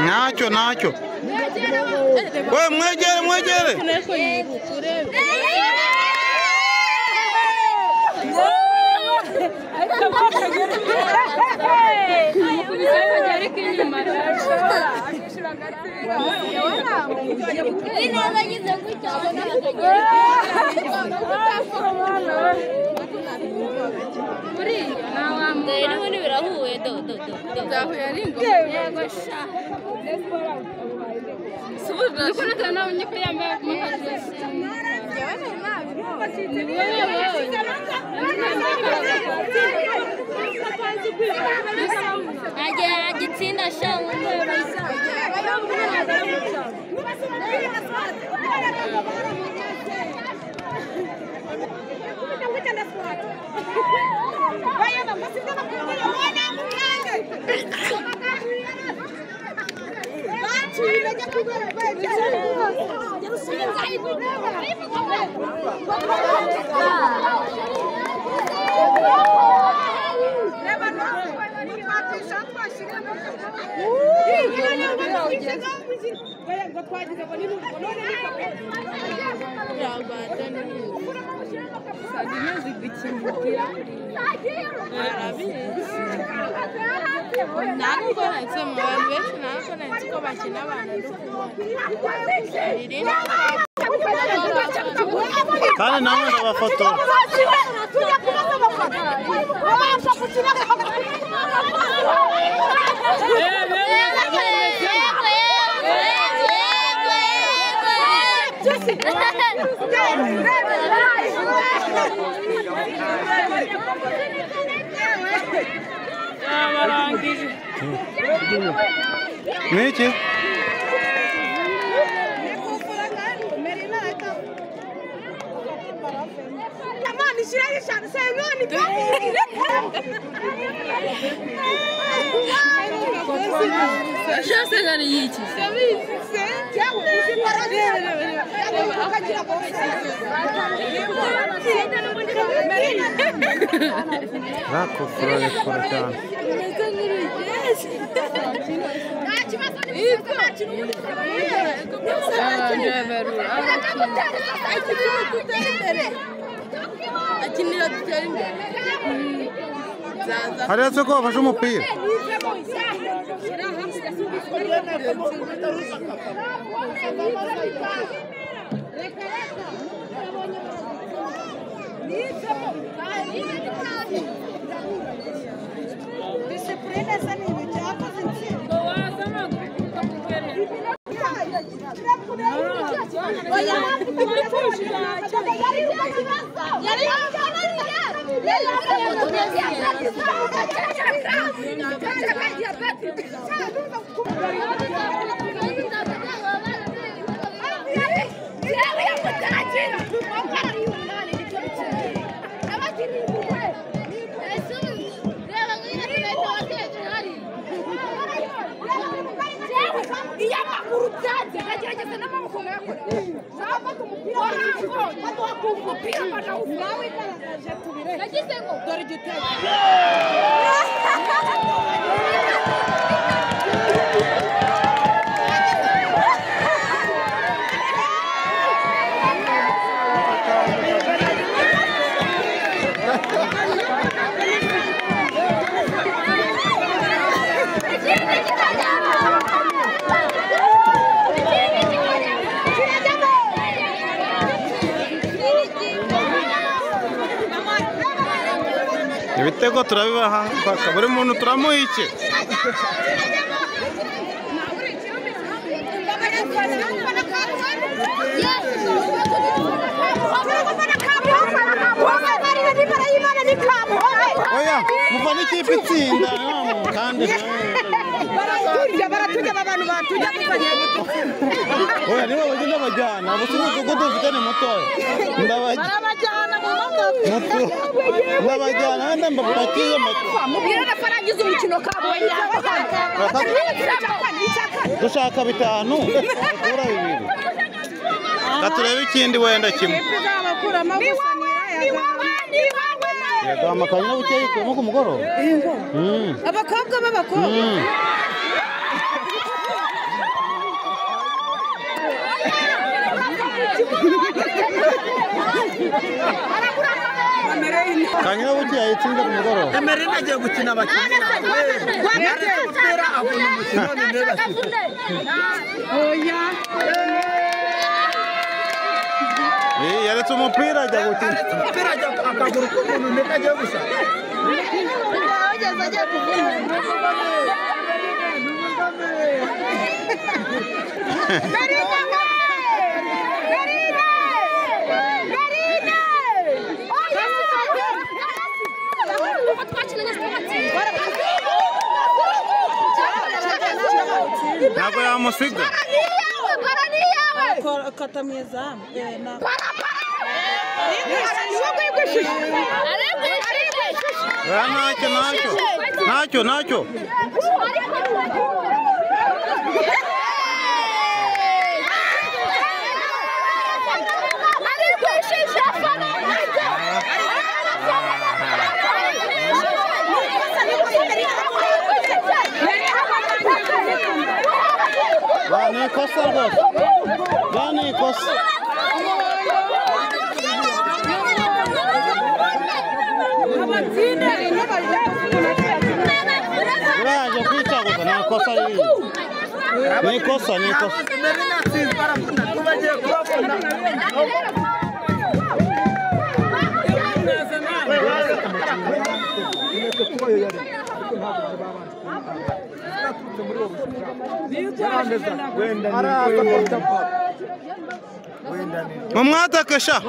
Ntacyo ntacyo. We mwegere mwegere. Kandi namwe ndabafotora. Niki? Rakufura cyane. Hariya se ko bafashe umupira. Yagize ngo dore igitego. Ibitego turabibaha mpaka buri muntu turamuha iki. Oya mufana ikipe itsinda kandi baraturya abantu batujya gufanya. Oya niba bagenda bajyana ubu umudugudu ufite ni mutoya barabajyana mu modoka ndabajyana wenda mbapakiye mubwire na farangiza umukino kabonye dushaka bitanu bakura bibiri katurebe ikindi wenda kimwe yagama bukeye kuyemo ku mugoroba abakobwa b'abakobwa Kanyina buke yayitsinze ku mugoroba. Emerine agiye gukina abakinnyi. Umupira abona umukino ni neza. Oya. Yaretse umupira ajya gukina. Yaretse umupira ajya akaguru k'umuntu niko agiye gusa. Ugeze agiye kuvuna. Merine we! Merine! Merine! Ntabwo yamusiga. Kata mu izamu. Ntacyo ntacyo ntacyo ntacyo. Ni ikosa rwose. Ni ikosa. Uraje kwica gusa ni ikosa riri. Ni ikosa ni ikosa. Mumwatake sha.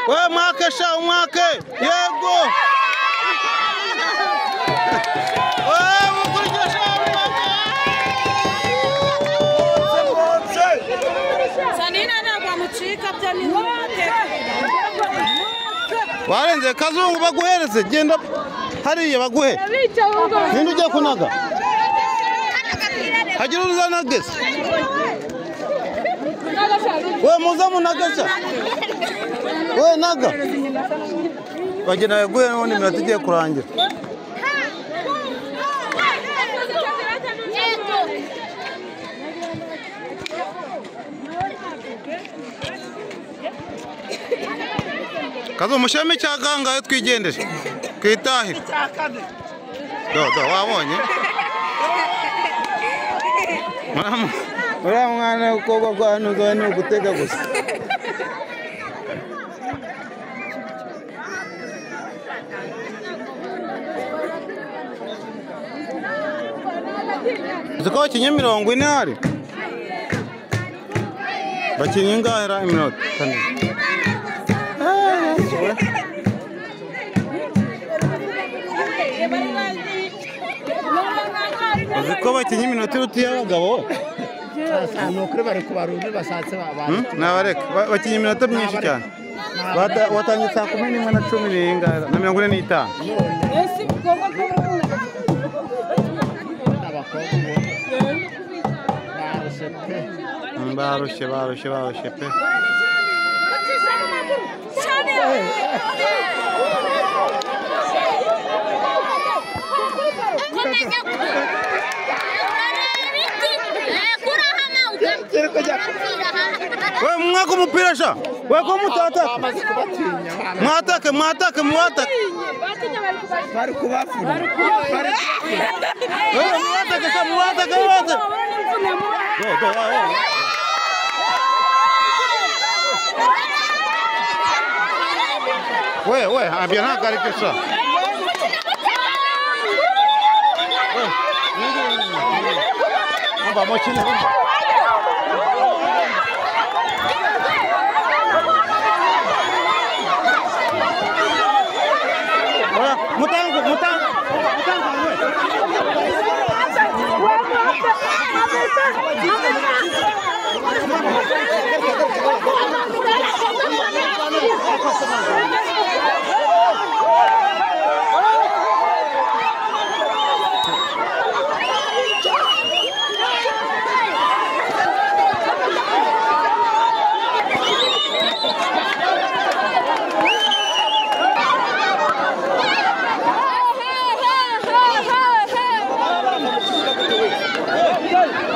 We mwake sha umwake yego. We mukurikira sha umwake. Sanina ntabwo amucika byo ni amateka. Warenze kazungu baguhereze genda hariya baguhe. Ninde ujya kunaga? Hagira uzanagese. We muza munagesa. We naga. Bagenda yaguye n'ubundi iminota igiye kurangira. Kazo musheme cyagangaye twigendere twitahire. Do wabonye uriya mwana ukobwa kwa nuzo ni ugutega gusa. Uziko bakinye 40 hari bakinye ingahera iminota 4. Uziko bakinye iminota iruta iy'abagabo. Nukuri bari kubarura basatse nabareka bakinye iminota myinshi cyane. Watangiye saa 11 na 10 na 45. Barushye barushye barushye pe. We mwaka umupira sha. We ko mutataka. Mwatake mwatake mwatake. Bari kubafuna. We mwatake sha mwatake mwatake. Do do. We we abya ntabwo ari byo sha. Umva mukine umva. Mutango mutango mutango we.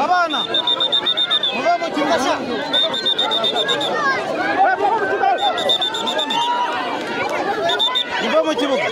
Abana muve mu kibuga sha. Muve mu kibuga.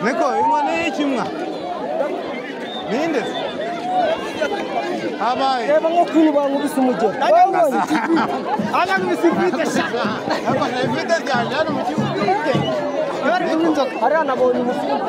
Niko inkoni y'ikimwa ninde habaye reba nko kuntu bankubise umugeri anakubise ifite sha ifite ryanjye hano mu kibuga hariya nabonye umufungo.